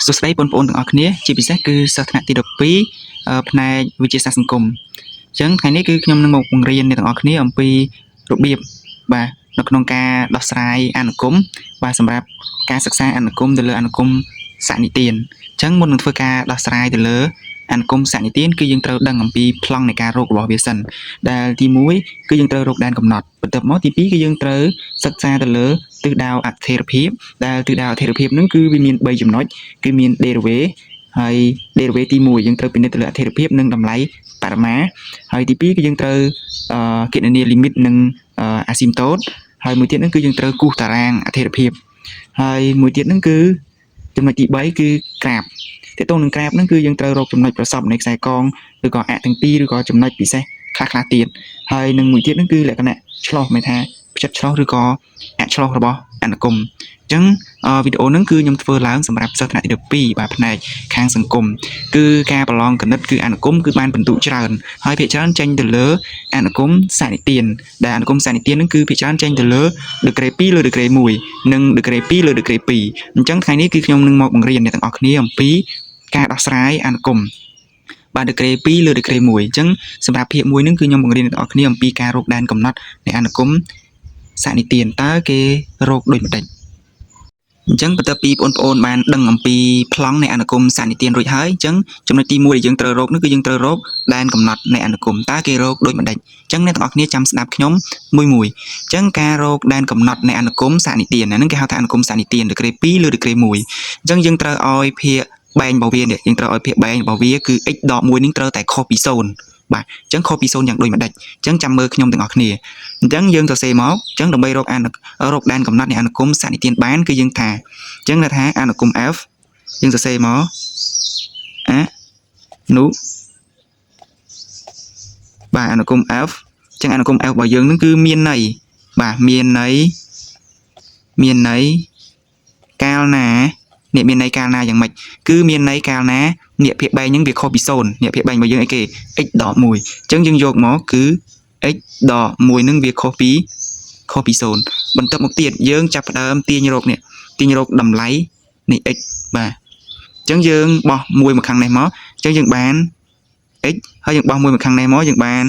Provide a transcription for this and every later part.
សួស្តីបងប្អូនទាំងអស់គ្នាជាពិសេសគឺសិស្សថ្នាក់ទី12ផ្នែកវិទ្យាសាស្ត្រសង្គមអញ្ចឹងថ្ងៃនេះគឺខ្ញុំនឹងមកបង្រៀនអ្នកទាំងអស់គ្នាអំពីរបៀបបាទនៅក្នុងការដោះស្រាយអនុគមន៍បាទសម្រាប់ការសិក្សាអនុគមន៍ទៅលើអនុគមន៍សនិទានអញ្ចឹងមុននឹងធ្វើការដោះស្រាយទៅលើអនុគមន៍សនិទានគឺយើងត្រូវដឹងអំពីប្លង់នៃការរករបស់វាសិនដែលទី1គឺយើងត្រូវរកដែនកំណត់បន្ទាប់មកទី2គឺយើងត្រូវសិក្សាទៅលើទិសដៅអធិរភាពដែលទិសដៅអធិរភាពហ្នឹងគឺវាមាន3ចំណុច គឺមាន derivative ហើយ derivative ទី1យើងត្រូវពិនិត្យទៅលើអធិរភាពនិងតម្លៃបរមាហើយទី2គឺយើងត្រូវគណនា limit និង asymptote ហើយមួយទៀតហ្នឹងគឺយើងត្រូវគូសតារាងអធិរភាពហើយមួយទៀតហ្នឹងគឺចំណុចទី3គឺក្រាបទាក់ទងនឹងក្រាបហ្នឹងគឺយើងត្រូវរកចំណុចប្រសពនៃខ្សែកងឬក៏អទាំងពីរឬក៏ចំណុចពិសេសខ្លះខ្លះទៀតហើយនឹងមួយទៀតហ្នឹងគឺលក្ខណៈឆ្លុះមានថាផ្ចិតឆ្លុះឬក៏អឆ្លុះរបស់អនុគមន៍អញ្ចឹង វីដេអូហ្នឹងគឺខ្ញុំធ្វើឡើងសម្រាប់សិស្សថ្នាក់ទី12បាទផ្នែកខាងសង្គមគឺការប្រឡងគណិតគឺអនុគមន៍គឺបានពិន្ទុច្រើនហើយភាគច្រើនចេញទៅលើអនុគមន៍សនិទានដែលអនុគមន៍សនិទានហ្នឹងគឺភាគច្រើនចេញទៅលើដឺក្រេ2លើដឺក្រេ1និងដឺក្រេ2លើដឺក្រេ2អញ្ចឹងថ្ងៃនេះគឺខ្ញុំនឹងមកបង្រៀនអ្នកទាំងអស់គ្នាអំពីការដោះស្រាយអនុគមន៍បាទដឺក្រេ2លើដឺក្រេ1អញ្ចឹងសម្រាប់ភាគ1ហ្នឹងគឺខ្ញុំបង្រៀនអ្នកទាំងអស់គ្នាអំពីការរកដែនកំណត់នៃអនុគមន៍សនិទានតើគេរកដូចម្តេច អញ្ចឹងបន្ទាប់ពីបងប្អូនបានដឹងអំពីប្លង់នៃអនុគមន៍សនិទានរួចហើយអញ្ចឹងចំណុចទី1ដែលយើងត្រូវរកនោះគឺយើងត្រូវរកដែនកំណត់នៃអនុគមន៍តើគេរកដូចម្តេចអញ្ចឹងអ្នកទាំងអស់គ្នាចាំស្ដាប់ខ្ញុំមួយមួយអញ្ចឹងការរកដែនកំណត់នៃអនុគមន៍សនិទានហ្នឹងគេហៅថាអនុគមន៍សនិទានដឺក្រេ2លើដឺក្រេ1អញ្ចឹងយើងត្រូវឲ្យភាគបែងរបស់វានេះយើងត្រូវឲ្យភាគបែងរបស់វាគឺ x ដក1នេះត្រូវតែខុសពី0បាទអញ្ចឹងខុសពី0យ៉ាងដូចម្តេចអញ្ចឹងចាំមើលខ្ញុំទាំងអស់គ្នាអញ្ចឹងយើងសរសេរមកអញ្ចឹងដើម្បីរកអនុរកដែនកំណត់នៃអនុគមន៍សនិទានបានគឺយើងថាអញ្ចឹងថាអនុគមន៍ f យើងសរសេរមកអនុបាទអនុគមន៍ f អញ្ចឹងអនុគមន៍ f របស់យើងនឹងគឺមានន័យបាទមានន័យមានន័យកាលណានេះមានន័យកាលណាយ៉ាងម៉េចគឺមានន័យកាលណានេះភាគបែងហ្នឹងវាខុសពី0នេះភាគបែងរបស់យើងអីគេ x ដក1អញ្ចឹងយើងយកមកគឺ x ដក1ហ្នឹងវាខុសពី0បន្ទាប់មកទៀតយើងចាប់ផ្ដើមទាញរកនេះទាញរកតម្លៃនៃ x បាទអញ្ចឹងយើងបោះមួយមកខាងនេះមកអញ្ចឹងយើងបាន x ហើយយើងបោះមួយមកខាងនេះមកយើងបាន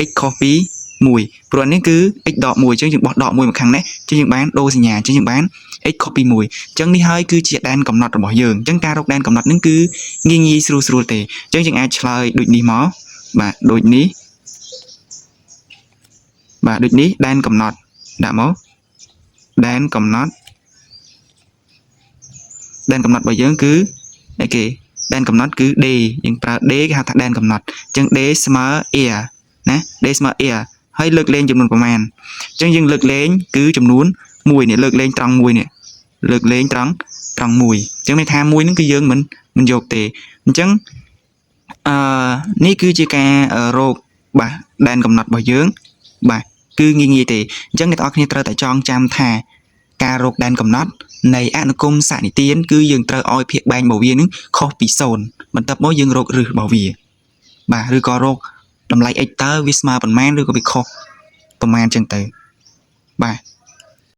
x ខុសពី1ព្រោះនេះគឺ x ដក1អញ្ចឹងយើងបោះដក1មកខាងនេះអញ្ចឹងយើងបានដូរសញ្ញាអញ្ចឹងយើងបាន x ខុសពី1អញ្ចឹងនេះហើយគឺជាដែនកំណត់របស់យើងអញ្ចឹងការរកដែនកំណត់ហ្នឹងគឺងាយងាយស្រួលស្រួលទេអញ្ចឹងយើងអាចឆ្លើយដូចនេះមកបាទដូចនេះបាទដូចនេះដែនកំណត់ដាក់មកដែនកំណត់ដែនកំណត់របស់យើងគឺអីគេដែនកំណត់គឺ d យើងប្រើ d គេហៅថាដែនកំណត់អញ្ចឹង d ស្មើ a ណា d ស្មើ a ហើយលើកលែងចំនួនប្រមាណអញ្ចឹងយើងលើកលែងគឺចំនួន1នេះលើកលែងត្រង់1នេះលើកលែងត្រង់ត្រង់1អញ្ចឹងមានថា1ហ្នឹងគឺយើងមិនមិនយកទេអញ្ចឹងអឺនេះគឺជាការរកបាទដែនកំណត់របស់យើងបាទគឺងាយងាយទេអញ្ចឹងអ្នកទាំងអស់គ្នាត្រូវតែចងចាំថាការរកដែនកំណត់នៃអនុគមន៍សនិទានគឺយើងត្រូវឲ្យភាគបែងរបស់វានឹងខុសពី0បន្ទាប់មកយើងរកឫសរបស់វាបាទឬក៏រកតម្លៃ x តើវាស្មើប៉ុន្មានឬក៏វាខុសប្រមាណចឹងទៅបាទ។